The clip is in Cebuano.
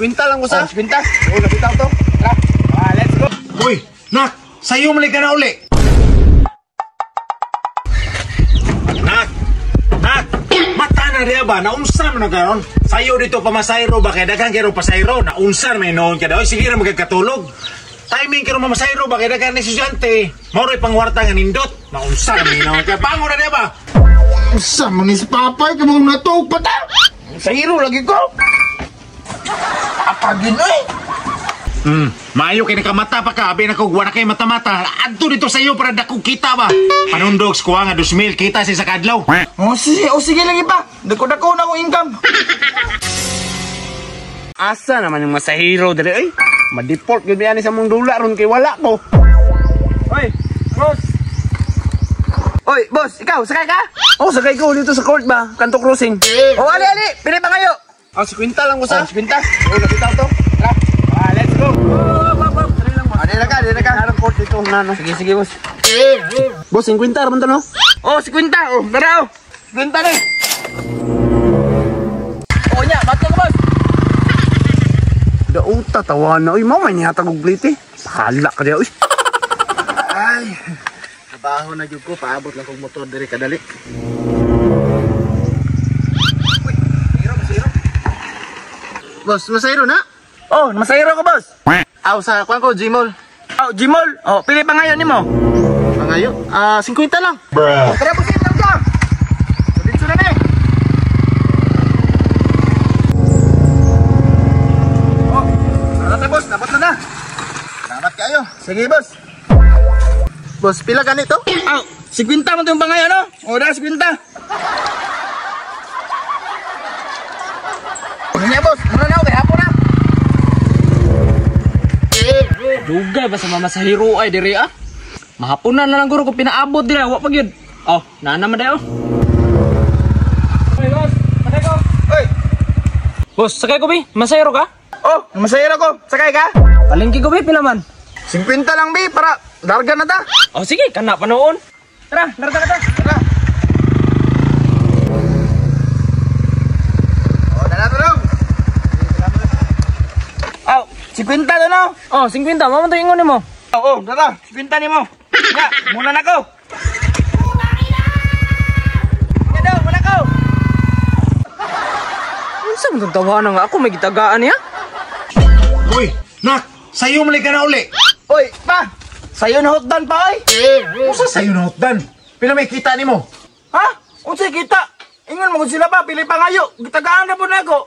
50 lang ko sa. Oh, 50. Oh, napitaw to. Tara. Ah, let's go. Uy, nak, sayo man ka na uli. Nak, nak, mata na riya ba? Naunsa man na karon? Sayo dito pamasayro ba? Kaya daghang kero pasayro. Naunsa man noon ka daw. Sige ra magkatulog. Timing kero mamasayro ba? Kaya daghang estudyante. Mao ro'y pangwarta nga nindot. Naunsa man noon ka. Bango na riya ba? Unsa man ni si Papay kay mong natuog pa ta? Sayro lagi ko. Apagin oy. Maayo kay nakamata pa ka, abi na kog wala kay mata-mata. Adto dito sa iyo para dakog kita ba. Panundog kuha nga 2,000 kita sa isa ka adlaw. Oh, sige, oh, sige lagi pa. Dako-dako na akong income. Asa naman yung masahiro diri oy? Ma-deport gyud ani sa mong dula ron kay wala ko. Oy, boss. Oy, boss, ikaw sakay ka? Oh, sakay ko dito sa court ba? Kanto crossing. Oh, ali ali, pili pa kayo. Ah, 50 lang ko sa. Oh, 50. Oh, napitaw to. Tara. Ah, let's go. Dili na ka, dili na ka. Narang court dito na no. Sige, sige, boss. Boss, 50 ra man to no? Oh, 50. Oh, tara oh. 50 ni. Oh, nya, bato ko, boss. Dauta tawa na oy, mao may nihatag og plate. Bahala ka diha oy. Ay. Trabaho na gyud ko, paabot lang kog motor diri kadali. Uy, hero, masayro. Boss, masayro na? Oh, masayro ko, boss. Aw, sa kuan ko, Gmall. Oh, Gmall. Oh, pili pa ngayon nimo. Pangayo? Ah, 50 lang. Bruh. Tara, boss, tara ka. Dito na ni. Oh, tara boss, dapat na na. Salamat kayo. Sige, boss. Boss, pila ganito? Aw, 50 man to yung pangayo, no? O, da, 50. Ano boss? Muna na ako, kay hapon na. Dugay ba sa mamasahiro ay diri ah? Mahaponan na lang guro kung pinaabot dira, wa pa gyud. Oh, naa naman dayo. Oy, boss, sakay ko. Oy. Boss, sakay ko bi. Masahiro ka? Oh, masahiro ko. Sakay ka? Palengke ko bi, pila man? 50 lang bi para darga na ta. Oh, sige, kana pa noon. Tara, darga na ta. Tara. Oh, dala tulong. Oh, 50 to no? Oh, 50, mao man to ingon nimo. Oo, oh, tara, 50 nimo. Nga, muna na ko. Nga daw, muna ko. Unsa man tong tawanan nga ako may gitagaan niya? Uy, nak, sayo man ka na uli. Oy, pa. Sayo na hotdan pa oy. Unsa sayo na hotdan? Pila may kita nimo? Ha? Unsa kita? Ingon mo sila pa, pili pa ngayo. Gitagaan na po na ako.